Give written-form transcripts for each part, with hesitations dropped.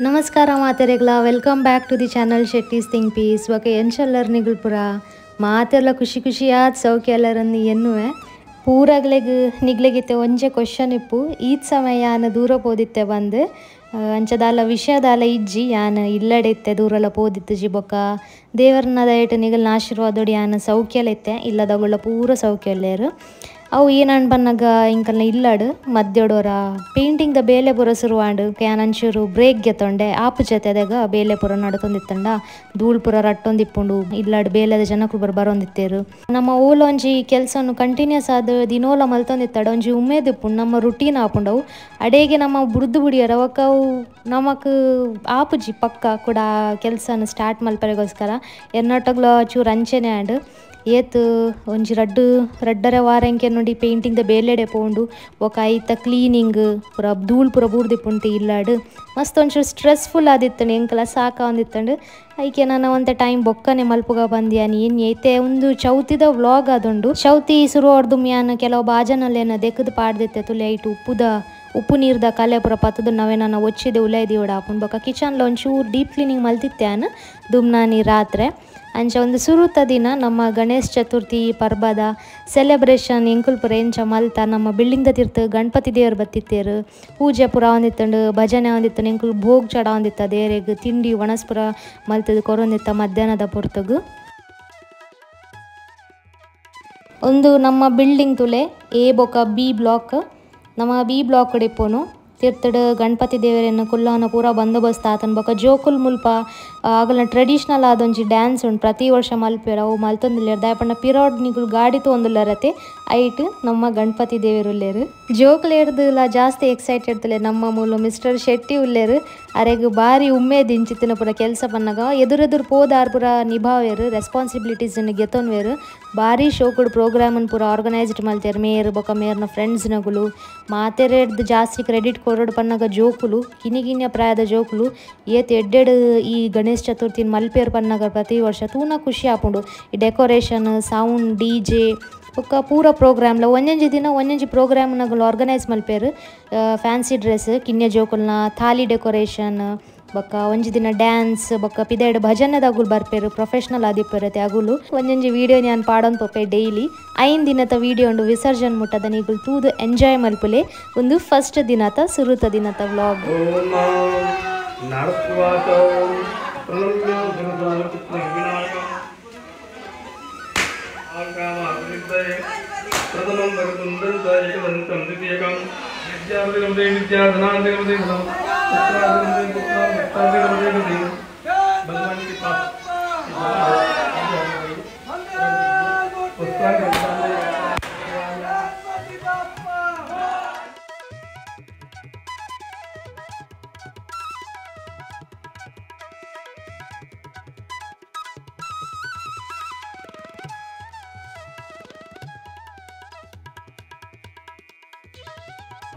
ನಮಸ್ಕಾರ ಮಾತೆರೆಗ್ಲ, welcome back to the channel Shetty's think peace. Okay, ಎಂಚಲ್ಲರ್ ನಿಗುಲ್ಪುರ ಮಾತೆರ್ಲ ಖುಷಿ ಖುಷಿಯಾದ ಸೌಖ್ಯ ಎಲ್ಲರನ್ನು ಎನ್ನುವೆ. ಪೂರಗ್ಲೆಗ್ ನಿಗ್ಲೆಗಿತ್ತೆ ಒಂಜೆ ಕ್ವಶನ್ ಇಪ್ಪು, ಈತ್ ಸಮಯ ಯಾನ್ ದೂರ ಪೋದಿತ್ತೆ ಬಂದು ಅಂಚದಾಲ ವಿಷಯದಾಲ ಇಜ್ಜಿ, ಯಾನ್ ಇಲ್ಲಡೆ ಇತ್ತೆ ದೂರಲ ಪೋದಿತ್ತುಜಿ. ಬೊಕ್ಕ ದೇವರನ್ನ ದಯಟು ನಿಗಲ್ನ ಆಶೀರ್ವಾದೋಡಿ ಯಾನ್ ಸೌಖ್ಯಲಿತ್ತೆ, ಇಲ್ಲದಗುಳ್ಳ ಪೂರ ಸೌಖ್ಯ ಇಲ್ಲೇರು. ಅವು ಏನಂಡ್ ಬನ್ನಗ ಇಂಕಲ್ನ ಇಲ್ಲಡು ಮದ್ಯೊಡೋರ ಪೇಂಟಿಂಗ್ the ಬೇಲೆ ಪೂರ ಶುರುವಾಂಡ್. ಯಾನ್ ಅಂಚೂರು ಬ್ರೇಕ್ ಗೆತ್ತೊಂಡೆ ಆಪು ಜೊತೆದಾಗ ಬೇಲೆ ಪೂರ ನಡತೊಂದಿತ್ತಂಡ, ಧೂಳ್ ಪೂರ ರಟ್ಟೊಂದಿಪ್ಪುಂಡು, ಇಲ್ಲಡ್ ಬೇಲೆದ ಜನಕುಲು ಪೂರ ಬರೊಂದಿತ್ತೇರು. ನಮ್ಮ ಓಲೊಂಜಿ ಕೆಲಸನು ಕಂಟಿನ್ಯೂಸ್ ಆದ್ ದಿನೋಲ ಮಲ್ತೊಂದಿತ್ತಡ ಒಂಜಿ ಉಮೇದ್ ಇಪ್ಪುಂಡು, ನಮ್ಮ ರುಟೀನ್ ಆಪುಂಡವು. ಅಡೇಗೆ ನಮ್ಮ ಬುಡ್ದು ಬುಡಿಯರ ಅವಕ್ಕ ಅವು ನಮಕ್ ಆಪುಜಿ ಪಕ್ಕ ಕೂಡ ಕೆಲಸನ ಸ್ಟಾರ್ಟ್ ಮಲ್ಪರೆಗೋಸ್ಕರ ಎನ್ನೊಟ್ಟಗ್ಲ ಚೂರು ಅಂಚೆನೆ ಆಂಡ್. ಏತ್ ಒಂಜಿ ರಡ್ಡು ರಡ್ಡರೆ ವಾರ ಎಂಕೆ ನೋಡಿ ಪೇಂಟಿಂಗ್ the ಬೇಲೆಡೆ ಪೋಂಡು. ಬೊಕ ಐತ ಕ್ಲೀನಿಂಗ್ ಪೂರ ಧೂಳ್ ಪೂರ ಬೂರ್ದಿಪ್ಪುಂಟು ಇಲ್ಲಾಡ್, ಮಸ್ತ್ ಒಂಚೂರು ಸ್ಟ್ರೆಸ್ಫುಲ್ ಆದಿತ್ತಂಡು, ಎಂಕಲ ಸಾಕಾವೊಂದಿತ್ತಂಡು. ಐಕೆ ನಾನು ಒಂತೆ ಟೈಮ್ ಬೊಕ್ಕನೆ ಮಲ್ಪುಗ ಬಂದಿಯಾನಿ. ಏನ್ ಐತೆ ಒಂದು ಚೌತಿದ ವ್ಲಾಗ್ ಆದುಂಡು. ಚೌತಿ ಸುರು ಹೊಡ್ದು ಯಾನ್ ಕೆಲವು ಬಾಜನಲ್ಲೇನ ದೆಕ್ಕದ್ ಪಾಡ್ದಿತ್ತೆ ತುಲೆ ಐಟು ಉಪ್ಪು ನೀರ್ದ ಕಲೆ ಪೂರ ಪತ್ತದು ನಾವೇ ನಾನು ಒಚ್ಚಿದೆ ಉಲೈದಿ ಆಪುಂಡು. ಬೊಕ ಕಿಚನ್ಲ ಒಂಚೂರು ಡೀಪ್ ಕ್ಲೀನಿಂಗ್ ಮಲ್ತಿತ್ತೆ ಯಾನ್ ದುಮ್ನಾನಿ ರಾತ್ರೆ. ಅಂಚ ಒಂದು ಸುರುತ ದಿನ ನಮ್ಮ ಗಣೇಶ್ ಚತುರ್ಥಿ ಪರ್ಬದ ಸೆಲೆಬ್ರೇಷನ್ ಎಂಕುಲ್ ಪೂರ ಎಂಚ ಮಲ್ತ. ನಮ್ಮ ಬಿಲ್ಡಿಂಗ್ the ತಿರ್ತು ಗಣಪತಿ ದೇವರು ಬತ್ತಿತ್ತೇರು, ಪೂಜೆ ಪೂರ ಒಂದಿತ್ತಂಡು, ಭಜನೆ ಒಂದಿತ್ತಂಡು, ಎಂಕುಲ್ ಭೋಗ್ ಚಡ ಒಂದಿತ್ತ, ದೇರೆಗ್ ತಿಂಡಿ ಒಣಸ್ ಪೂರ ಮಲ್ತದ ಕೊರೊಂದಿತ್ತ ಮಧ್ಯಾಹ್ನದ ಪೊರ್ತುಗು. ಒಂದು ನಮ್ಮ ಬಿಲ್ಡಿಂಗ್ ತುಲೆ ಎ ಬೊಕ ಬಿ ಬ್ಲಾಕ್, ನಮ್ಮ ಬಿ ಬ್ಲಾಕ್ ಇಪ್ಪೋನು ತಿರ್ತಡು ಗಣಪತಿ ದೇವರನ್ನು ಕುಲ್ಲವನ ಪೂರ ಬಂದೋಬಸ್ತ್ ಆತನ. ಬೊಕ ಜೋಕುಲ್ ಮುಲ್ಪ ಆಗಲ್ನ ಟ್ರೆಡಿಷನಲ್ ಆದೊಂಜಿ ಡ್ಯಾನ್ಸ್ ಉಂಟು, ಪ್ರತಿ ವರ್ಷ ಮಲ್ಪೆರ್ ಅವು ಮಲ್ತೊಂದುಲ್ಲೆರ್. ದಾಯೆ ಪಂಡ ಪಿರೋಡ್ ನಿಗುಲ್ ಗಾಡಿ ತೋಂದುಲ್ಲರತೆ ಐಟ್ ನಮ್ಮ ಗಣಪತಿ ದೇವರು ಉಲ್ಲೇರು. ಜೋಕುಲೆರ್ದುಲ ಜಾಸ್ತಿ ಎಕ್ಸೈಟೆಡ್ ತುಲೆ ನಮ್ಮ ಮೂಲು ಮಿಸ್ಟರ್ ಶೆಟ್ಟಿ ಉಲ್ಲೇರು. ಅರೆಗ್ ಬಾರಿ ಉಮ್ಮೇದ್ ಇಂಚಿತ್ತಿನ ಪೂರ ಕೆಲಸ ಪನ್ನಗ ಎದುರೆದುರು ಪೋದಾರ್ ಪೂರ ನಿಭಾವೇರು, ರೆಸ್ಪಾನ್ಸಿಬಿಲಿಟೀಸ್ ಗೆತೊನ್ವೇರು. ಬಾರಿ ಶೋಕುಡು ಪ್ರೋಗ್ರಾಮನ್ ಪೂರ ಆರ್ಗನೈಸ್ಡ್ ಮಲ್ತೇರು ಮೇರ್ ಬೊಕ ಮೇರ್ನ ಫ್ರೆಂಡ್ಸ್ ನಗುಲು. ಮಾತೆರೆಡ್ದು ಜಾಸ್ತಿ ಕ್ರೆಡಿಟ್ ಕೊರಡು ಪನ್ನಗ ಜೋಕುಲು, ಕಿನಿ ಕಿನ್ಯ ಪ್ರಾಯದ ಜೋಕುಲು ಏತ್ ಎಡ್ಡೆಡ್ ಈ ಗಣೇಶ್ ಚತುರ್ಥಿನ ಮಲ್ಪೇರು ಪನ್ನಗ ಪ್ರತಿ ವರ್ಷ ತೂನ ಖುಷಿ ಆಪುಂಡು. ಈ decoration, sound, D J ಬೊಕ್ಕ ಪೂರ ಪ್ರೋಗ್ರಾಮ್ಲ ಒಂಜೊಂಜಿ ದಿನ ಒಂಜೊಂಜಿ ಪ್ರೋಗ್ರಾಮ್ ನಗುಲು ಆರ್ಗನೈಸ್ ಮಲ್ಪೇರು. ಫ್ಯಾನ್ಸಿ ಡ್ರೆಸ್, ಕಿನ್ಯ ಜೋಕುಲ್ನ ಥಾಲಿ ಡೆಕೋರೇಷನ್, ಬೊಕ್ಕ ಒಂಜಿ ದಿನ ಡ್ಯಾನ್ಸ್, ಬೊಕ್ಕ ಪಿದೆಡ್ ಭಜನೆದಗುಲು ಬರ್ಪೇರು, ಪ್ರೊಫೆಷನಲ್ ಆದಿಪ್ಪೇರು ಅಗುಲು. ಒಂಜೊಂಜಿ ವೀಡಿಯೋ ಯಾನ್ ಪಾಡೊಂದು ಪೋಪೆ ಡೈಲಿ. 5 ದಿನದ ವೀಡಿಯೋ ಉಂಡು ವಿಸರ್ಜನ್ ಮುಟ್ಟದ, ನೀಗುಲು ತೂದು ಎಂಜಾಯ್ ಮಲ್ಪುಲೆ. ಒಂದು ಫಸ್ಟ್ ದಿನತ ಸುರುತ ದಿನತ ವ್ಲಾಗ್. भगवान के पास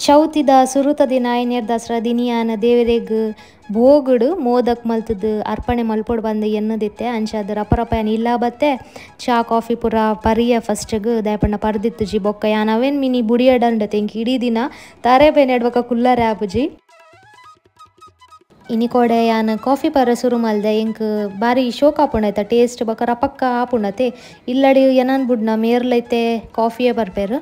ಚೌತಿದ ಸುರುತ ದಿನ ಐನೇರ್ ದಸರಾ ದಿನಿಯಾನ ದೇವರೆಗ್ ಭೋಗುಡು ಮೋದಕ್ ಮಲ್ತದ್ದು ಅರ್ಪಣೆ ಮಲ್ಪೊಡು ಬಂದು ಎನ್ನದಿತ್ತೆ. ಅಂಚಾದ ರಪ ಯಾನ್ ಇಲ್ಲ ಬತ್ತೆ ಚಾ ಕಾಫಿ ಪೂರ ಪರಿಯ ಫಸ್ಟ್ಗ್ ದಾಯಪಂಡ ಪರ್ದಿತ್ತುಜಿ. ಬೊಕ್ಕ ಯಾನ್ ಅವೇನ್ ಮಿನಿ ಬುಡಿಯಡಂಡತೆ ಇಂಕ್ ಇಡೀ ದಿನ ತಾರೆ ಬೇನೆಡ್ಬಕ ಕುಲ್ಲರೆ ಆಪುಜಿ. ಇನಿಕೋಡೆ ಯಾನ್ ಕಾಫಿ ಪರ ಸುರು ಮಲ್ದೆ, ಎಂಕ್ ಬಾರಿ ಶೋಕ್ ಆಪುಂಡೈತ ಟೇಸ್ಟ್ ಬೊಕ್ಕ ರಪಕ್ಕ ಆಪುಂಡತೆ. ಇಲ್ಲಡಿ ಏನನ್ ಬುಡ್ನ ಮೇರ್ಲೈತೆ ಕಾಫಿಯೇ ಬರ್ಪೇರು,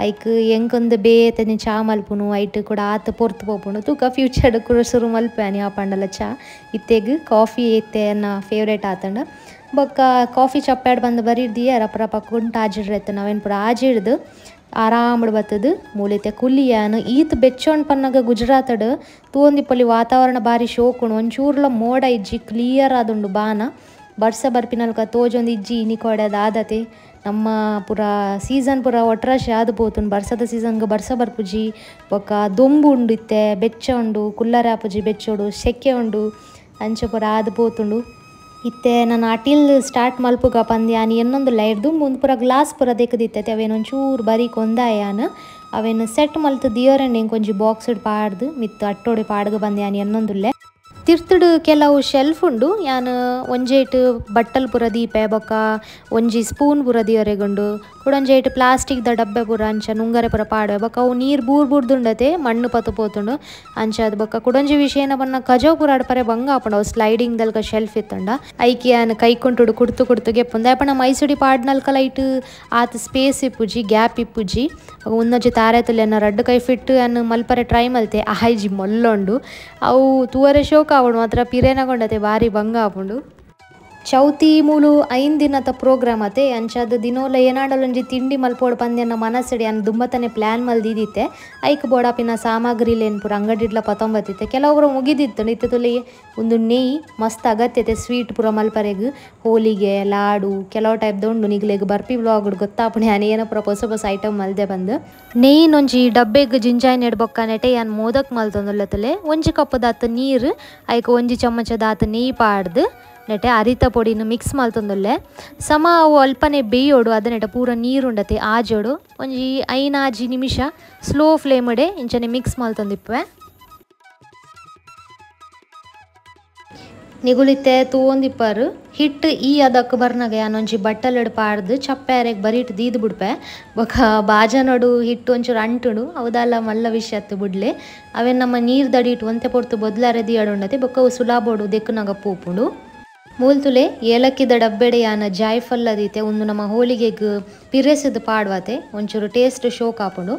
ಐಕ್ ಎಂಕೊಂದು ಬೇತನೆ ಚಾ ಮಲ್ಪುನು ಐಟ್ ಕೂಡ ಆತ ಪೊರ್ತು ಪೋಪುಂಡು. ತೂಕ ಫ್ಯೂಚರ್ಡ್ ಕೂಡ ಸುರು ಮಲ್ಪೆ ಆಪಂಡಲ ಚಾ ಇತ್ತೆಗ್ ಕಾಫಿ ಇತ್ತೆ ಎನ್ನ ಫೇವ್ರೇಟ್ ಆತಂಡ. ಬೊಕ್ಕ ಕಾಫಿ ಚಪ್ಪಾಡ್ ಬಂದು ಬರೀರ್ದಿಯ ರಪ ರಪ ಕುಂಟು ಆಜಿಡ್ರೈತೆ ನಾವೇನು ಪೂರ ಆಜಿಡ್ದು ಆರಾಮಡ್ ಬತ್ತದು ಮೂಲಿತೆ ಕುಲಿಯಾನು. ಈತ್ ಬೆಚ್ಚೊಂಡ್ ಪನ್ನಗ ಗುಜರಾತಡ್ ತೂವೊಂದಿಪ್ಪೊಲಿ ವಾತಾವರಣ ಬಾರಿ ಶೋಕುಂಡು, ಒಂಚೂರ್ಲ ಮೋಡ ಇಜ್ಜಿ, ಕ್ಲಿಯರ್ ಆದುಂಡು ಬಾನ. ಬರ್ಸ ಬರ್ಪಿನಲ್ಕ ತೋಜೊಂದು ಇಜ್ಜಿ ಇನಿಕೋಡೆ ಆದತೆ. ನಮ್ಮ ಪೂರ ಸೀಸನ್ ಪೂರ ಒಟ್ರಾಶಿ ಆದ್ ಪೋತುಂಡು. ಬರ್ಸದ ಸೀಸನ್ಗೆ ಬರ್ಸ ಬರ್ಪುಜಿ, ಬೊಕ್ಕ ದೊಂಬು ಉಂಡು ಇತ್ತೆ, ಬೆಚ್ಚ ಉಂಡು, ಕುಲ್ಲರೆ ಆಪುಜಿ ಬೆಚ್ಚೋಡು, ಸೆಕೆ ಉಂಡು, ಅಂಚ ಪೂರ ಆದ್ ಪೋತುಂಡು. ಇತ್ತೆ ನಾನು ಅಟಿಲ್ ಸ್ಟಾರ್ಟ್ ಮಲ್ಪುಗ ಪಂದ್ ಯಾನ್ ಎನ್ನೊಂದು ಲೈಟ್ ದುಂಬು ಪೂರ ಗ್ಲಾಸ್ ಪೂರ ದೆಕ್ಕದಿತ್ತತೆ ಅವೇನು ಒಂಚೂರು ಬರೀ ಕೊಂದಾಯಾನ್ ಅವೇನು ಸೆಟ್ ಮಲ್ತು ದಿಯೋರೆಂಡ್ ಎಂಕೊಂಜಿ ಬಾಕ್ಸ್ ಪಾಡ್ದು ಮಿತ್ತು ಅಟ್ಟೋಡಿ ಪಾಡ್ಗ ಬಂದು ಯಾನ್ ಎನ್ನೊಂದುಲ್ಲೆ. ತಿರ್ತುಡು ಕೆಲವು ಶೆಲ್ಫ್ ಉಂಡು ಯಾನ್ ಒಂಜೇಟ್ ಬಟ್ಟಲ್ ಪೂರ ದೀಪೆ ಬೊಕ್ಕ ಒಂಜಿ ಸ್ಪೂನ್ ಪೂರ ದಿಯರೆಗುಂಡು ಕುಡೊಂಜೇಟ್ ಪ್ಲಾಸ್ಟಿಕ್ the ಡಬ್ಬೆ ಪೂರ ಅಂಚ ನುಂಗರೆ ಪೂರ ಪಾಡುವೆ ಬೊಕ್ಕ ಅವು ನೀರು ಬೂರ್ ಬೂರ್ದುಂಡತೆ ಮಣ್ಣು ಪತ್ತು ಪೋತುಂಡು ಅಂಚ ಅದು ಬೊಕ್ಕ ಕುಡೊಂಜಿ ವಿಷಯ ಏನ ಪನ್ನ ಕಜವು ಪೂರ ಆಡ್ಪರೆ ಬಂಗ ಆಪುಂಡು ಅವು ಸ್ಲೈಡಿಂಗ್ ದಲ್ಕ ಶೆಲ್ಫ್ ಇತ್ತುಂಡ ಐಕೆ ಯಾನ್ ಕೈ ಕೊಂಟುಡು ಕುಡ್ತು ಕುಡ್ತು ಗೆಪ್ಪುಂಡು ದಾಯೆ ಮೈಸೂಡಿ ಪಾಡ್ನಲ್ಕ ಲೈಟ್ ಆತ್ ಸ್ಪೇಸ್ ಇಪ್ಪುಜಿ ಗ್ಯಾಪ್ ಇಪ್ಪುಜಿ ಉನ್ನೊಂಜಿ ತಾರೆ ತುಲೆ ರಡ್ಡು ಕೈ ಫಿಟ್ ಯಾನ್ ಮಲ್ಪರೆ ಟ್ರೈ ಮಲ್ತೆ ಆಯ್ಜಿ ಮೊಲ್ಲೊಂಡು ಅವು ತೂವರೆ ಶೋಕ ಆವಡು ಮಾತ್ರ ಪಿರೇನಗೊಂಡತೆ ಬಾರಿ ಬಂಗ ಆಪುಂಡು. ಚೌತಿ ಮೂಲು 5 ದಿನದ ಪ್ರೋಗ್ರಾಮ್ ಅತೆ ಅಂಚಾದ ದಿನೋಲ ಏನಾಡಲೊಂಜಿ ತಿಂಡಿ ಮಲ್ಪೋಡು ಪಂದ್ಯನ ಮನಸ್ಸಡಿ ಅನ್ ದುಂಬತನೆ ಪ್ಲ್ಯಾನ್ ಮಲ್ದಿದ್ದಿತ್ತೆ ಐಕ್ ಬೋಡಾಪಿನ ಸಾಮಗ್ರಿಲೇನು ಪೂರ ಅಂಗಡಿಡ್ಲ ಪತೊಂಬತ್ತಿತ್ತೆ ಕೆಲವೊಬ್ರು ಮುಗಿದಿತ್ತು ಇತ್ತೆ ತುಲೆ ಒಂದು ನೆಯ್ ಮಸ್ತ್ ಅಗತ್ಯತೆ ಸ್ವೀಟ್ ಪೂರ ಮಲ್ಪರೆಗ್ ಹೋಲಿಗೆ ಲಾಡು ಕೆಲವು ಟೈಪ್ದ ಉಂಡು ನಿಗ್ಲೆಗ್ ಬರ್ಪಿ ಬ್ಲಾಗ್ ಗೊತ್ತಾಪಣೆ ಯಾನ್ ಏನ ಪೂರ ಹೊಸ ಹೊಸ ಐಟಮ್ ಮಲ್ದೆ ಬಂದು ನೆಯ್ನೊಂಜಿ ಡಬ್ಬೆಗ್ ಜಿಂಜಾಯಿ ನೆಡ್ಬೊಕ್ಕ ನೆಟೆ ಯಾನ್ ಮೋದಕ್ ಮಲ್ತೊಂದುಲ್ಲ ತುಲೆ ಒಂಜಿ ಕಪ್ಪುದಾತ್ ನೀರು ಐಕ್ ಒಂಜಿ ಚಮಚದಾತ್ ನೆಯ್ ಪಾಡ್ದು ನೆಟೆ ಅರಿತ ಪೊಡಿನ ಮಿಕ್ಸ್ ಮಲ್ತೊಂದುಲ್ಲೆ ಸಮ ಅವು ಅಲ್ಪನೆ ಬೇಯೋಡು ಅದನೆಟ ಪೂರ ನೀರುಂಡತೆ ಆಜೋಡು ಒಂಜಿ 5 ನಿಮಿಷ ಸ್ಲೋ ಫ್ಲೇಮಡೆ ಇಂಚನೆ ಮಿಕ್ಸ್ ಮಲ್ತೊಂದಿಪ್ಪೆ. ನಿಗುಳಿತೆ ತೂವೊಂದಿಪ್ಪರು ಹಿಟ್ಟು ಈ ಅದಕ್ಕೆ ಬರ್ನಾಗ ಯಾನೊಂಜಿ ಬಟ್ಟಲೆಡ್ ಪಾಡ್ದು ಚಪ್ಪೆ ಬರೀಟ್ ದೀದ್ ಬಿಡ್ಪೆ ಬೊಕ ಬಾಜನೋಡು ಹಿಟ್ಟು ಒಂಚೂರು ಅಂಟುಡು ಅವದಲ್ಲ ಮಲ್ಲ ವಿಷಯ ಅತ್ತು ಬುಡ್ಲೆ ಅವೇನು ನಮ್ಮ ನೀರು ದಡಿಟ್ಟು ಒಂತೆ ಪೊರ್ತು ಬೊದ್ಲಾರೆ ದಿಯಾಡುಂಡತೆ ಬೊಕ್ಕ ಅವು ಸುಲಾಬೋಡು ದೆಕ್ಕುನಾಗ ಪೋಪುಂಡು. ಮೂಲ್ತುಲೆ ಏಲಕ್ಕಿದ ಡಬ್ಬೆಡೆ ಯಾನ ಜಾಯ್ಫಲ್ ಅದೀತೆ ಒಂದು ನಮ್ಮ ಹೋಳಿಗೆಗ್ ಪಿರೆಸದು ಪಾಡ್ವಾತೆ ಒಂಚೂರು ಟೇಸ್ಟ್ ಶೋಕ್ ಆಪುಂಡು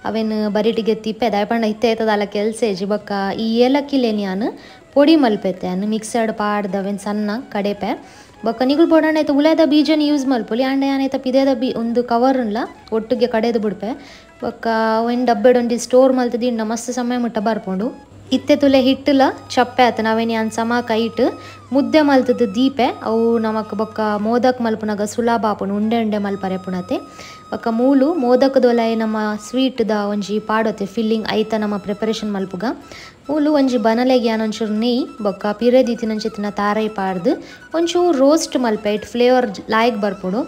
ಅವೇನು ಬರಿಟಿಗೆ ತಿಪ್ಪೆ ದಾಯಪಂಡ ಇತ್ತೆ ಐತದಲ್ಲ ಕೆಲಸ ಏಜಿ ಬೊಕ್ಕ ಈ ಏಲಕ್ಕಿಲೇನು ಯಾನು ಪೊಡಿ ಮಲ್ಪೆತ್ತೆ ಅನ್ನು ಮಿಕ್ಸರ್ಡ್ ಪಾಡ್ದು ಅವೇನು ಸಣ್ಣ ಕಡೆಪೆ ಬೊಕ್ಕ ನಿಗುಲ್ ಬೋಡಾಂಡ ಐತ ಉಲೇದ ಬೀಜನ ಯೂಸ್ ಮಲ್ಪೊಲಿ ಆಂಡ ಯಾನೈತ ಪಿದೇದ ಬೀ ಒಂದು ಕವರ್ನ್ಲ ಒಟ್ಟಿಗೆ ಕಡೆದು ಬಿಡ್ಪೆ ಬೊಕ್ಕ ಅವೇನು ಡಬ್ಬೆಡ್ ಒಂಜಿ ಸ್ಟೋರ್ ಮಲ್ತದಿಂಡ ಮಸ್ತ್ ಸಮಯ ಮುಟ್ಟ ಬರ್ಪುಂಡು. ಇತ್ತೆ ತುಲೆ ಹಿಟ್ಟುಲ ಚಪ್ಪೆ ಆತ ನಾವೇನು ಯಾನ್ ಸಮ ಕೈಟ್ ಮುದ್ದೆ ಮಲ್ತದ ದೀಪೆ ಅವು ನಮಕ್ ಬೊಕ್ಕ ಮೋದಕ್ ಮಲ್ಪುನಾಗ ಸುಲಭ ಆಪುಂಡು ಉಂಡೆ ಉಂಡೆ ಮಲ್ಪರೆ ಪುಣತೆ ಬೊಕ್ಕ ಮೂಲು ಮೋದಕದೊಲೈ ನಮ್ಮ ಸ್ವೀಟ್ದ ಒಂಜಿ ಪಾಡೊತೆ ಫಿಲ್ಲಿಂಗ್ ಐತ ನಮ್ಮ ಪ್ರಿಪರೇಷನ್ ಮಲ್ಪುಗ ಮೂಲು ಒಂಜಿ ಬನಲೆಗೆ ಯಾನ್ ಒಂಚೂರು ನೆಯ್ ಬೊಕ್ಕ ಪಿರೆ ದೀತಿನಂಚಿತ್ತಿನ ತಾರೈ ಪಾಡ್ದು ಒಂಚೂರು ರೋಸ್ಟ್ ಮಲ್ಪೆ it flavour ಲಾಯ್ಕ್ ಬರ್ಪುಂಡು.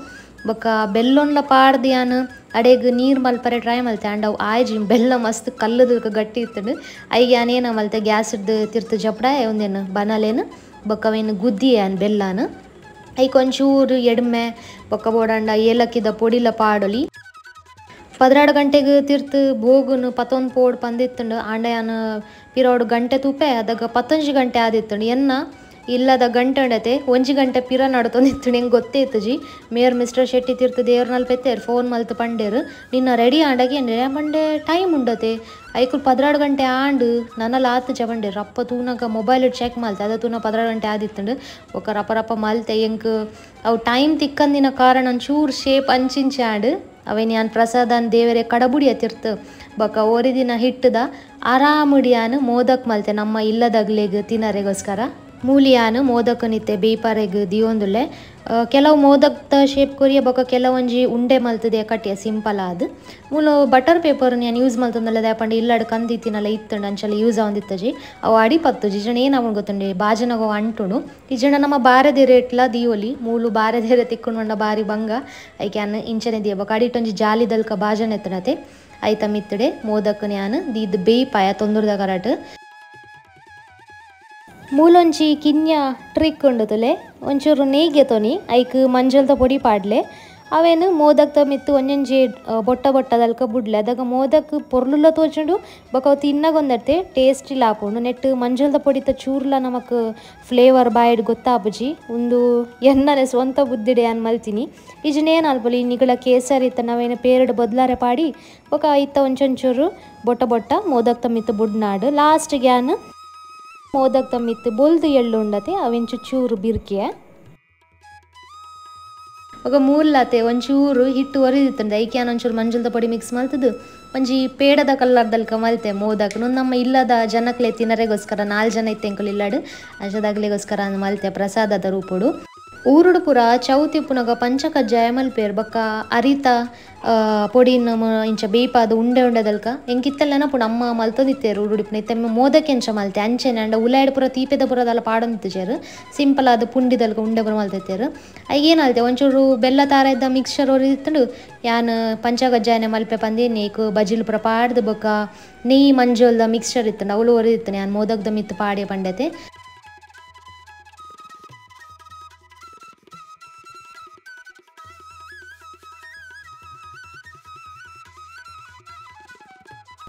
ಬೊಕ್ಕ ಬೆಲ್ಲೊನ್ಲ ಪಾಡ್ದು ಯಾನ್ ಅಡೆಗ್ ನೀರು ಮಲ್ಪರೆ ಟ್ರೈ ಮಲ್ತೆ ಆಂಡ ಅವು ಆಯ್ಜಿ ಬೆಲ್ಲ ಮಸ್ತ್ ಕಲ್ಲುದಲ್ಕ ಗಟ್ಟಿ ಇತ್ತುಂಡು ಐಗೆ ಯಾನೇನ ಮಲ್ತೆ ಗ್ಯಾಸ್ಡ್ ತಿರ್ತು ಜಪಡ ಒಂದೇನು ಬನಲೇನು ಬೊಕ್ಕ ಅವೇನು ಗುದ್ದಿ ಯಾನ್ ಬೆಲ್ಲನ ಐಕ್ ಒಂಚೂರು ಎಡ್ಮೆ ಬೊಕ್ಕ ಬೋಡಾಂಡ ಏಲಕ್ಕಿದ ಪೊಡಿಲ ಪಾಡೊಲಿ 12 ಗಂಟೆಗೆ ತಿರ್ತು ಬೋಗುನು ಪತ್ತೊಂದು ಪೋಡ್ ಪಂದಿತ್ತುಂಡು ಆಂಡ ಯಾನ್ ಪಿರೋಡು ಗಂಟೆ ತೂಪೆ ಅದಾಗ 15 ಗಂಟೆ ಆದಿತ್ತುಂಡು ಎನ್ನ ಇಲ್ಲದ ಗಂಟೆ ಉಂಡತೆ ಒಂಜಿ ಗಂಟೆ ಪಿರ ನಡ್ತೊಂದಿತ್ತು ನಿಂಗೆ ಗೊತ್ತೇ ಇತ್ತುಜಿ ಮೇಯರ್ ಮಿಸ್ಟರ್ ಶೆಟ್ಟಿ ತಿರ್ತು ದೇವ್ರನಲ್ಲಿ ಪೆತ್ತೇರು ಫೋನ್ ಮಲ್ತು ಪಂಡೇರು ನಿನ್ನ ರೆಡಿ ಆಂಡಾಗ ಏನು ಪಂಡೆ ಟೈಮ್ ಉಂಡತೆ ಐಕುಲ್ 12 ಗಂಟೆ ಆಂಡು ನನ್ನಲ್ಲಿ ಆತು ಚ ರಪ್ಪ ತೂನಕ ಮೊಬೈಲ್ ಚೆಕ್ ಮಲ್ತೆ ಅದ ತೂನ 12 ಗಂಟೆ ಆದಿತ್ತುಂಡು ఒక ರಪ್ಪ ರಪ್ಪ ಮಲ್ತೆ ಎಂಕ್ ಅವು ಟೈಮ್ ತಿಕ್ಕಂದಿನ ಕಾರಣ ಒಂಚೂರು ಶೇಪ್ ಅಂಚಿಂಚೆ ಆಂಡು ಅವೇನು ಯಾನ್ ಪ್ರಸಾದನ್ ದೇವರೇ ಕಡಬುಡಿಯ ತಿರ್ತು ಬೊಕ್ಕ ಒರಿದಿನ ಹಿಟ್ಟದ ಆರಾಮುಡಿಯಾನು ಮೋದಕ್ ಮಲ್ತೆ ನಮ್ಮ ಇಲ್ಲದಗ್ಲೆಗ್ ತಿನ್ನರೆಗೋಸ್ಕರ. ಮೂಲಿಯಾನು ಮೋದಕನಿತ್ತೆ ಬೇಪಾರೆಗ್ ದಿಯೊಂದುಲ್ಲೆ ಕೆಲವು ಮೋದಕ್ತ ಶೇಪ್ ಕೊರಿಯ ಬೊಕ್ಕ ಕೆಲವೊಂಜಿ ಉಂಡೆ ಮಲ್ತದೆ ಕಟ್ಟಿಯ ಸಿಂಪಲ್ ಆದ್ ಮೂಲು ಬಟರ್ ಪೇಪರ್ ನಾನು ಯೂಸ್ ಮಲ್ತೊಂದುಲ್ಲೆ ದಾಯೆ ಇಲ್ಲಡ್ ಕಂದಿತ್ತಿನಲ್ಲ ಇತ್ತುಂಡು ಅಂಚಲ ಯೂಸ್ ಆವೊಂದಿತ್ತಜಿ ಅವು ಅಡಿ ಪತ್ತುಜಿ ಇಜಣ ಏನು ಅವನು ಗೊತ್ತುಂಡೆ ಬಾಜನಗ ಅಂಟುಂಡು ಇಜಣ ನಮ್ಮ ಬಾರೆದೆ ರೇಟ್ಲ ದಿಯೋಲಿ ಮೂಲು ಬಾರೆದೆ ತಿಕ್ಕುಂಡು ಬಾರಿ ಬಂಗ ಐಕೆ ಅನ್ನ ಇಂಚನೆ ದಿಯ ಬೊಕ್ಕ ಅಡಿಟೊಂಜಿ ಜಾಲಿದಲ್ಕ ಬಾಜನ ಎತ್ತನತೆ ಐತ ಮಿತ್ತಡೆ ಮೋದಕ್ ಯಾನ್ ದೀದ್ ಬೇಯ್ಪಾಯ ತೊಂದುರ್ದ ಕರಾಟ್. ಮೂಲೊಂಜಿ ಕಿನ್ಯ ಟ್ರಿಕ್ ಉಂಡು ತುಲೆ ಒಂಚೂರು ನೇಯ್ಗೆ ತೊನಿ ಐಕ್ ಮಂಜಲ್ದ ಪೊಡಿ ಪಾಡ್ಲೆ ಅವೇನು ಮೋದಕ್ತ ಮಿತ್ತು ಒಂಜೊಂಜಿ ಬೊಟ್ಟ ಬೊಟ್ಟದಲ್ಕ ಬುಡ್ಲೆ ಅದಾಗ ಮೋದಕ್ ಪೊರ್ಲುಲ ತೋಚುಂಡು ಬೊಕ್ಕ ಅವು ತಿನ್ನಗೊಂದರ್ತೆ ಟೇಸ್ಟ್ ಇಲ್ಲ ಆಪುಂಡು ನೆಟ್ ಮಂಜಲ್ದ ಪೊಡಿತ ಚೂರ್ಲ ನಮಕ್ ಫ್ಲೇವರ್ ಬಾಯ್ಡ್ ಗೊತ್ತಾಪುಜಿ ಒಂದು ಎನ್ನನೆ ಸ್ವಂತ ಬುದ್ಧಿಡೆ ಯಾನ್ ಮಲ್ತಿನಿ ಇಜನ ಏನು ಅಲ್ಪೊಲಿ ನಿಗಳ ಕೇಸರಿ ಇತ್ತ ನಾವೇನು ಪೇರಡ್ ಬದ್ಲಾರೆ ಪಾಡಿ ಬೊಕ್ಕ ಇತ್ತ ಒಂಚೊಂಚೂರು ಬೊಟ್ಟ ಬೊಟ್ಟ ಮೋದಕ್ತ ಮಿತ್ತು ಬುಡ್ನಾಡು ಲಾಸ್ಟ್ಗೆ ಯಾನ್ ಮೋದಕ್ತ ಮಿತ್ತು ಬೊಲ್ದು ಎಳ್ಳು ಉಂಡತೆ ಅವೆಂಚು ಚೂರು ಬಿರ್ಕಿಯ ఒక ಮೂಲಾತೆ ಒಂಚೂರು ಹಿಟ್ಟು ಒರಿದಿತ್ತಂಡೆ ಐಕೆ ಒಂಚೂರು ಮಂಜಲ್ದ ಪೊಡಿ ಮಿಕ್ಸ್ ಮಲ್ತದು ಒಂಜಿ ಪೇಡದ ಕಲ್ಲರ್ದಲ್ಕ ಮಲ್ತೆ ಮೋದಕ್ ನಮ್ಮ ಇಲ್ಲದ ಜನಕ್ಲೆ ತಿನ್ನರೆಗೋಸ್ಕರ 4 ಜನ ಇತ್ತೆ ಎಂಕುಲು ಇಲ್ಲಾಡು ಅಂಚದಾಗ್ಲೆಗೋಸ್ಕರ ಮಲ್ತೆ ಪ್ರಸಾದದ ರೂಪುಡು. ಊರುಡು ಪೂರ ಚೌತಿ ಪುನಗ ಪಂಚಕಜ್ಜಾಯ ಮಲ್ಪೇರು ಬೊಕ್ಕ ಅರಿತ ಪೊಡಿನ ಇಂಚ ಬೇಪಾದ ಉಂಡೆ ಉಂಡೆದಲ್ಕ ಎಂಕಿತ್ತೆಲ್ಲ ನೆನಪುಂಡು ಅಮ್ಮ ಮಲ್ತೊಂದಿತ್ತೇರು ಊರುಡಿಪುನ ಇತ್ತೆ ಮೋದಕ್ಕೆ ಎಂಚ ಮಲ್ತೆ ಅಂಚೆನೆ ಅಂಡ ಉಲಾಯ್ಡ್ ಪೂರ ತೀಪೆದ ಪೂರದಲ್ಲ ಪಾಡೊಂದಿತ್ತೇರು ಸಿಂಪಲ್ ಆದ ಪುಂಡಿದಲ್ಕ ಉಂಡೆ ಪೂರ ಮಲ್ತಿತ್ತೇರು ಐಗೇನಾಲ್ತೆ ಒಂಚೂರು ಬೆಲ್ಲ ತಾರ ಇದ್ದ ಮಿಕ್ಸರ್ ಒರಿದಿತ್ತುಂಡು ಯಾನ್ ಪಂಚಕಜ್ಜಾಯನೆ ಮಲ್ಪೆ ಪಂದಿ ನೇಕ್ ಬಜಿಲ್ ಪೂರ ಪಾಡ್ದು ಬೊಕ್ಕ ನೆಯ್ಯಿ ಮಂಜೋಲ್ದ ಮಿಕ್ಸರ್ ಇತ್ತುಂಡು ಅವಳು ಒರಿದಿತ್ತುಂಡು ಯಾನ್ ಮೋದಕ್ದ ಮಿತ್ತು ಪಾಡ್ಯ ಪಂಡತೆ.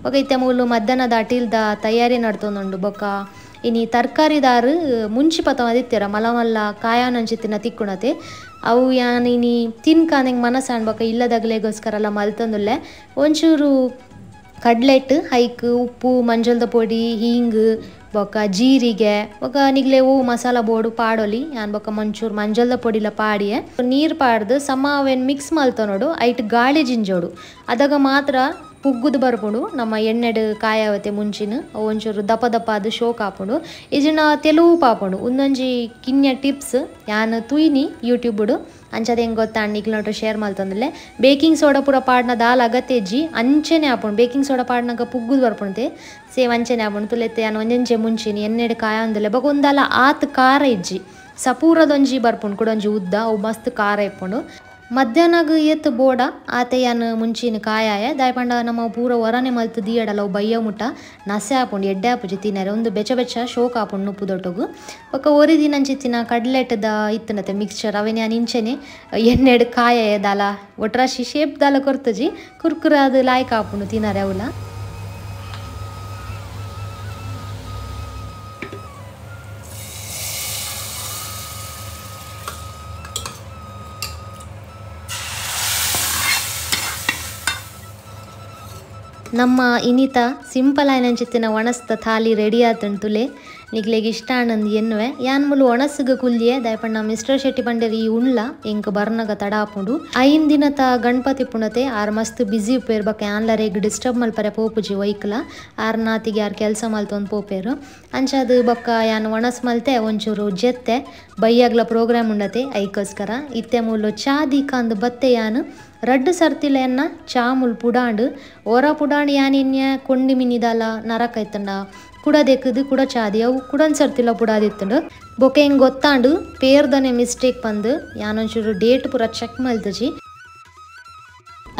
ಬೊಕ ಇತ್ತೆ ಮೂಲು ಮಧ್ಯಾಹ್ನದ ಅಟಿಲ್ದ ತಯಾರಿ ನಡ್ತೊಂದುಂಡು. ಬೊಕ ಇನಿ ತರಕಾರಿದಾರು ಮುಂಚಿ ಪತೊಂದಿತ್ತೆರ ಮಲ್ಲ ಮಲ್ಲ ಕಾಯಾನಂಚಿತ್ತಿನ ತಿಕ್ಕುಣತೆ ಅವು ಯಾನ್ ಇನಿ ತಿನ್ಕಾನೆಂಗ್ ಮನಸಾಂಡ್. ಬೊಕ ಇಲ್ಲದಗಲೆಗೋಸ್ಕರ ಮಲ್ತೊಂದುಲ್ಲೆ ಒಂಚೂರು ಕಡ್ಲೆಟ್ ಹೈಕ್ ಉಪ್ಪು ಮಂಜಲ್ದ ಪೊಡಿ ಹಿಂಗ್ ಬೊಕ ಜೀರಿಗೆ ಬೊಕ ನಿಗ್ಲೆ ಹೂ ಮಸಾಲ ಬೋಡು ಪಾಡೊಲಿ ಯಾನ್ ಬೊಕ ಮಂಚೂರು ಮಂಜಲ್ದ ಪೊಡಿಲ ಪಾಡಿಯೆ ನೀರು ಪಾಡ್ದು ಸಮ ಅವೇನ್ ಮಿಕ್ಸ್ ಮಲ್ತೊನೊಡು ಐಟ್ ಗಾಳಿ ಜಿಂಜೋಡು ಅದಾಗ ಮಾತ್ರ ಪುಗ್ಗುದು ಬರ್ಪುಂಡು ನಮ್ಮ ಎಣ್ಣೆಡ್ ಕಾಯಾವತೆ ಮುಂಚಿನ ಒಂಚೂರು ದಪ್ಪ ದಪ್ಪ ಅದು ಶೋಕ್ ಆಪುಂಡು ಇಜಿನ ತೆಲುವು ಪಾಪುಂಡು. ಉಂದೊಂಜಿ ಕಿನ್ಯ ಟಿಪ್ಸ್ ಯಾನ್ ತುಯ್ನಿ ಯೂಟ್ಯೂಬುಡು ಅಂಚದ ಹೆಂಗೆ ಗೊತ್ತಾ ನಿಗ್ಲೋಟ ಶೇರ್ ಮಲ್ತೊಂದುಲ್ಲೆ. ಬೇಕಿಂಗ್ ಸೋಡಾ ಪೂರ ಪಾಡ್ನ ದಾಲ್ ಅಗತ್ಯಜ್ಜಿ ಅಂಚೆನೆ ಆಪುಂಡು. ಬೇಕಿಂಗ್ ಸೋಡಾ ಪಾಡ್ನಾಗ ಪುಗ್ಗುದು ಬರ್ಪುಂಡು ಸೇಮ್ ಅಂಚೆನೆ ಆಪುಂಡು. ತುಲೆತ್ತೆ ಯಾನ್ ಒಂಜೊಂಜೆ ಮುಂಚಿನಿ ಎಣ್ಣೆಡ್ ಕಾಯೊಂದುಲ್ಲೆ. ಬೊಕ ಒಂದಾಲ ಆತ್ ಖಾರ ಇಜ್ಜಿ ಸಪೂರದೊಂಜಿ ಬರ್ಪುಂಡು ಕುಡೊಂಜಿ ಉದ್ದ ಅವು ಮಸ್ತ್ ಖಾರ ಇಪ್ಪುಂಡು. ಮಧ್ಯಾಹ್ನಗ್ ಏತ್ ಬೋಡ ಆತೆ ಯಾನ್ ಮುಂಚಿನ ಕಾಯಾಯ ದಾಯಪಂಡ ನಮ್ಮ ಪೂರ ಹೊರನೆ ಮಲ್ತು ದೀಯಡಲ ಅವು ಬಯ್ಯ ಮುಟ್ಟ ನಸೆ ಆಪುಂಡು ಎಡ್ಡೆ ಆಪುಜಿ ತಿನ್ನರೆ ಒಂದು ಬೆಚ್ಚ ಬೆಚ್ಚ ಶೋಕ್ ಆಪುಂಡು ನುಪ್ಪುದೊಟ್ಟುಗು. ಬೊಕ ಒರಿ ದಿನ ಕಡ್ಲೆಟದ ಇತ್ತನತೆ ಮಿಕ್ಸ್ಚರ್ ಅವೇನೆ ಯಾನ್ ಇಂಚೆನೆ ಎಣ್ಣೆಡ್ ಕಾಯಾಯ ದಾಲ ಒಟ್ರಾಶಿ ಶೇಪ್ ದಾಲ ಕೊರ್ತುಜಿ ಕುರ್ಕುರ ಅದು ಲಾಯ್ಕ್ ಆಪುಂಡು ತಿನ್ನರೆ ಅವಲ. ನಮ್ಮ ಇನಿತ ಸಿಂಪಲ್ ಆಯ್ನಂಚಿತ್ತಿನ ಒಣಸ್ತ ಥಾಲಿ ರೆಡಿ ಆತುಂಟುಲೆ ನಿಗ್ಲೆಗ್ ಇಷ್ಟ ಆನಂದ್ ಎನ್ನುವೆ. ಯಾನ್ ಮುಲು ಒಣಸ್ಗ್ ಕುಲ್ಯೆ ದಾಯಪಂಡ ಮಿಸ್ಟರ್ ಶೆಟ್ಟಿ ಪಂಡೆರ್ ಈ ಉಣ್ಲ ಎಂಕ್ ಬರ್ನಗ ತಡ ಆಪುಂಡು. 5 ದಿನತ ಗಣಪತಿ ಪುಣತೆ ಆರ್ ಮಸ್ತ್ ಬಿಸಿ ಉಪ್ಪೇರ್ ಬೊಕ ಯಾನ್ಲರೆಗ್ ಡಿಸ್ಟರ್ಬ್ ಮಲ್ಪರೆ ಪೋಪುಜಿ ಒಯ್ಕ್ಲ ಆರ್ ನಾತಿಗೆ ಆರ್ ಕೆಲಸ ಮಲ್ತೊಂದು ಪೋಪೇರು. ಅಂಚಾದ್ ಬೊಕ್ಕ ಯಾನ್ ಒಣಸ್ ಮಲ್ತೆ ಒಂಚೂರು ಜೆತ್ತೆ ಬಯ್ಯಾಗ್ಲ ಪ್ರೋಗ್ರಾಮ್ ಉಂಡತೆ ಐಕೋಸ್ಕರ ಇತ್ತೆ ಮೂಲು ಚಾ ದೀಕಾಂದ್ ಬತ್ತೆ ಯಾನ್ ರಡ್ಡು ಸರ್ತಿಲ ಎನ್ನ ಚಾ ಮುಲ್ ಪುಡಾಂಡು ಓರ ಪುಡಾಂಡು ಯಾನ್ ಇನ್ಯ ಕೊಂಡಿ ಮಿನಿದಾಲ ನರಕ ಐತಂಡ ಕುಡ ದೆಕ್ಕದು ಕುಡ ಚಾದಿ ಅವು ಕುಡನ್ ಸರ್ತಿಲ ಪುಡಾದಿತ್ತಂಡು. ಬೊಕ ಹೆಂಗೆ ಗೊತ್ತಾಂಡು ಪೇರ್ದನೆ ಮಿಸ್ಟೇಕ್ ಬಂದು ಯಾನೊಂಚೂರು ಡೇಟ್ ಪೂರ ಚೆಕ್ ಮಲ್ತಜಿ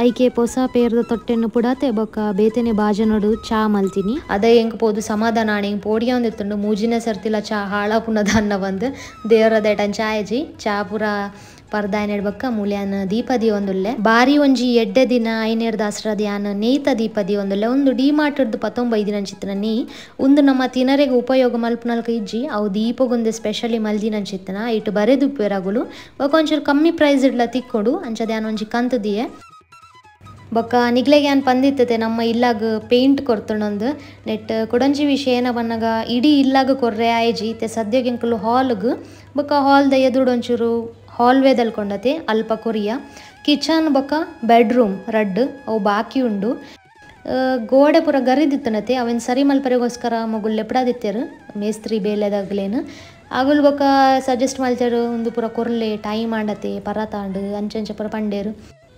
ಐಕೆ ಪೊಸ ಪೇರ್ದ ತೊಟ್ಟೆನ್ನು ಪುಡಾತೆ ಬೊಕ ಬೇತೆನೆ ಬಾಜನೋಡು ಚಾ ಮಲ್ತೀನಿ. ಅದೇ ಹೆಂಗೆ ಪೋದು ಸಮಾಧಾನ ಆಣೆ ಹಿಂಗೆ ಪೋಡಿಯ ಒಂದಿತ್ತುಂಡು ಮೂಜಿನ ಸರ್ತಿಲ ಚಾ ಹಾಳಾಪುನದ ಅನ್ನ ಬಂದು ದೇವರದೇಟನ್ ಚಾಯಜಿ ಚಾ ಪೂರ ಪರ್ದಾಯನೆಡ್ ಬೊಕ್ಕ ಮೂಲ್ಯಾನ ದೀಪ ದೀವೊಂದುಲ್ಲೆ. ಬಾರಿ ಒಂಜಿ ಎಡ್ಡೆ ದಿನ ಐನೇರ್ದ ಆಸ್ರದ ಯಾನ್ ನೇಯ್ತ ದೀಪ ದೀವೊಂದುಲ್ಲೆ. ಒಂದು ಡಿ ಮಾರ್ಟ್ರ್ದು ಪತ್ತೊಂಬೈದಿನಂಚಿತ್ತಿನ ನೇಯ್ ಉಂದು ನಮ್ಮ ತಿನರೆಗ್ ಉಪಯೋಗ ಮಲ್ಪುನಲ್ಕ ಇಜ್ಜಿ ಅವು ದೀಪಗೊಂದು ಸ್ಪೆಷಲಿ ಮಲ್ದಿನಂಚಿತ್ತಿನ ಇಟ್ಟು ಬರೆದುಪ್ಪೇರಾಗುಲು ಬೊಕ ಒಂಚೂರು ಕಮ್ಮಿ ಪ್ರೈಸ್ ಇಡ್ಲ ತಿಕ್ಕೊಡು ಅಂಚದ ಯಾನ್ ಒಂಜಿ ಕಂತು ದಿಯೆ. ಬೊಕ್ಕ ನಿಗ್ಲೆಗ್ ಯಾನ್ ಪಂದಿತ್ತತೆ ನಮ್ಮ ಇಲ್ಲಾಗ ಪೇಂಟ್ ಕೊರ್ತುಂಡೊಂದು ನೆಟ್ ಕೊಡಂಜಿ ವಿಷಯ ಏನ ಬನ್ನಗ ಇಡೀ ಇಲ್ಲಾಗ ಕೊರ್ರೆ ಆಯ್ಜಿ ಇತ್ತೆ ಸದ್ಯಗ್ ಎಂಕುಲು ಹಾಲ್ಗ್ ಬೊಕ್ಕ ಹಾಲ್ದ ಎದುರು ಒಂಚೂರು ಹಾಲ್ವೇದಲ್ಲಿ ಕೊಂಡತೆ ಅಲ್ಪ ಕೊರಿಯ ಕಿಚನ್ ಬೊಕ್ಕ ಬೆಡ್ರೂಮ್ ರಡ್ಡು ಅವು ಬಾಕಿ ಉಂಡು. ಗೋಡೆ ಪೂರ ಗರಿದಿತ್ತನತೆ ಅವೇನು ಸರಿ ಮಲ್ಪರೆಗೋಸ್ಕರ ಮಗುಲ್ ಲೆಪಡಾದಿತ್ತೇರು ಮೇಸ್ತ್ರಿ ಬೇಲೆದಾಗ್ಲೇನು ಆಗುಲ್ ಬೊಕ್ಕ ಸಜೆಸ್ಟ್ ಮಲ್ತೇರು ಒಂದು ಪೂರ ಕೊರ್ಲೆ ಟೈಮ್ ಆಂಡತೆ ಪರತಾಂಡು ಅಂಚಂಚ ಪೂರ ಪಂಡೇರು.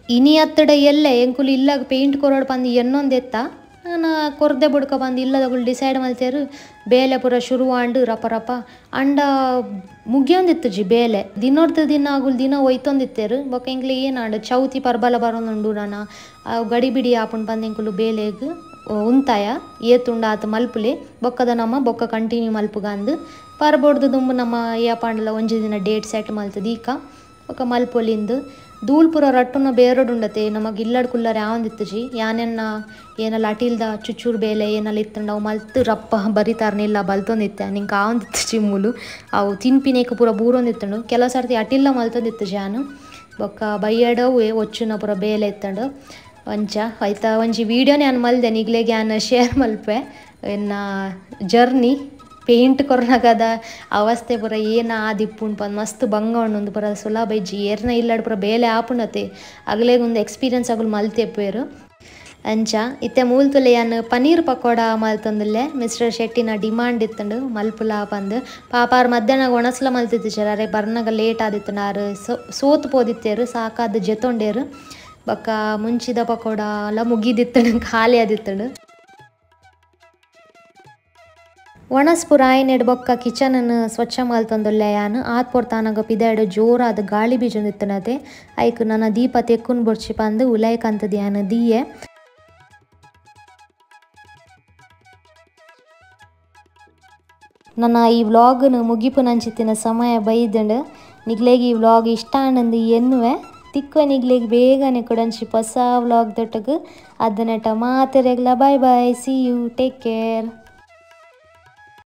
ಇನಿ ಅತ್ತಡ ಎಲ್ಲೆ ಎಂಕುಲು ಇಲ್ಲಾಗ ಪೇಂಟ್ ಕೊರೋಡು ಪಂದು ಎನ್ನೊಂದೆತ್ತ ನಾನು ಕೊರ್ದೆ ಬುಡ್ಕ ಬಂದು ಇಲ್ಲದಗುಲು ಡಿಸೈಡ್ ಮಲ್ತೇರು ಬೇಲೆ ಪೂರ ಶುರುವಾಂಡು ರಪ ರಪ ಅಂಡ ಮುಗಿಯೊಂದಿತ್ತುಜಿ ಬೇಲೆ ದಿನೋರ್ದ ದಿನ ಆಗುಲ್ ದಿನ ಒಯ್ತೊಂದಿತ್ತೇರು. ಬೊಕ ಎಂಕ್ಲೆ ಏನಾಂಡು ಚೌತಿ ಪರ್ಬಲ ಬರೋನುಂಡು ನಾನ ಗಡಿಬಿಡಿ ಆಪುಂಡು ಬಂದು ಎಂಕುಲು ಬೇಲೆಗ್ ಉಂತಾಯ ಏತುಂಡ ಆತ ಮಲ್ಪುಲೆ ಬೊಕ್ಕದ ನಮ್ಮ ಬೊಕ್ಕ ಕಂಟಿನ್ಯೂ ಮಲ್ಪುಗಂದು ಪರ್ಬೋಡ್ದು ದುಂಬು ನಮ್ಮ ಏಪಾಂಡಲ ಒಂಜಿ ದಿನ ಡೇಟ್ ಸೆಟ್ ಮಲ್ತದ ಈಕ ಬೊಕ್ಕ ಮಲ್ಪೊಲಿಂದು ಧೂಳ್ ಪೂರ ರಟ್ಟುನ ಬೇರೊಡುಂಡತೆ ನಮಗೆ ಇಲ್ಲಡ್ ಕುಲ್ಲರೆ ಆವಂದಿತ್ತುಜಿ ಯಾನೆನ್ನ ಏನಲ್ಲ ಅಟಿಲ್ದ ಚುಚ್ಚೂರು ಬೇಲೆ ಏನಲ್ಲ ಇತ್ತಂಡ ಅವು ಮಲ್ತು ರಪ್ಪ ಬರಿತಾರನಿಲ್ಲ ಬಲ್ತೊಂದಿತ್ತೆ ನಿಂಗೆ ಆವಂದಿತ್ತುಜಿ ಮೂಲು ಅವು ತಿನ್ಪಿನೇಕ ಪೂರ ಬೂರೊಂದಿತ್ತಂಡು ಕೆಲವು ಸರ್ತಿ ಅಟಿಲ್ಲ ಮಲ್ತೊಂದಿತ್ತು ಜಾನು. ಬೊಕ್ಕ ಬಯ್ಯಡವು ಒಚ್ಚುನ ಪೂರ ಬೇಲೆ ಇತ್ತಂಡು ಒಂಚ ಆಯ್ತಾ ಒಂಜಿ ವೀಡಿಯೋನೇ ಯಾನ್ ಮಲ್ದೆ ನಿಗ್ಲೆಗ್ ಯಾನ್ ಶೇರ್ ಮಲ್ಪೆ ಎನ್ನ ಜರ್ನಿ ಪೇಂಟ್ ಕೊರ್ನಗದ ಅವಸ್ಥೆ ಪೂರ ಏನ ಆದಿಪ್ಪುಂಡು ಪಂದ್ ಮಸ್ತ್ ಬಂಗ ಉಂಡು ಪೂರ ಸುಲಭ ಇಜ್ಜಿ ಏರ್ನ ಇಲ್ಲಡ್ ಪೂರ ಬೇಲೆ ಆಪುಂಡತೆ ಅಗಲೇಗ್ ಒಂದು ಎಕ್ಸ್ಪೀರಿಯನ್ಸ್ ಅಗುಲು ಮಲ್ತೆಪ್ಪೇರು. ಅಂಚ ಇತ್ತೆ ಮೂಲ್ತುಲೆ ಯಾನ್ ಪನೀರ್ ಪಕೋಡ ಮಲ್ತೊಂದುಲ್ಲೆ ಮಿಸ್ಟರ್ ಶೆಟ್ಟಿನ ಡಿಮಾಂಡ್ ಇತ್ತಂಡು ಮಲ್ಪುಲ ಪಂದ್ ಪಾಪಾರ್ ಮಧ್ಯಾಹ್ನ ಒಣಸ್ಲ ಮಲ್ತಿತ್ತು ಅರೆ ಬರ್ನಗ ಲೇಟ್ ಆದಿತ್ತಂಡು ಆರು ಸೋತು ಪೋದಿತ್ತೇರು ಸಾಕಾದ ಜೆತೊಂಡೇರು ಬೊಕ್ಕ ಮುಂಚಿದ ಪಕೋಡ ಎಲ್ಲ ಮುಗಿದಿತ್ತಂಡು ಖಾಲಿ ಆದಿತ್ತಂಡು. ಒಣಸ್ ಪೂರ ಆಯ್ನೆಡ್ ಬೊಕ್ಕ ಕಿಚನನ್ನು ಸ್ವಚ್ಛ ಮಲ್ತೊಂದುಲ್ಲೆ ಯಾನ್ ಆತ್ ಪೊರ್ತಾನಗ ಪಿದಾಯ್ಡ್ ಜೋರಾದ ಗಾಳಿ ಬೀಜೊಂದಿತ್ತನತೆ ಐಕ್ ನನ ದೀಪ ತೆಕ್ಕುನ್ ಬೊರ್ಚಿ ಪಂದ್ ಉಲಾಯ್ಕಂತದ ಯಾನ್ ದೀಯೆ. ನನ್ನ ಈ ವ್ಲಾಗ್ನು ಮುಗಿಪುನಂಚಿತ್ತಿನ ಸಮಯ ಬೈದಂಡು. ನಿಗ್ಲೆಗ್ ಈ ವ್ಲಾಗ್ ಇಷ್ಟ ಆಂಡಂದು ಎನ್ನುವೆ. ತಿಕ್ಕುವ ನಿಗ್ಲೆಗ್ ಬೇಗನೆ ಕೊಡಂಚಿ ಹೊಸ vlog ದೊಟ್ಟಗು ಅದನೆಟ ಮಾತೆರೆಗ್ಲ bye bye, see you, take care.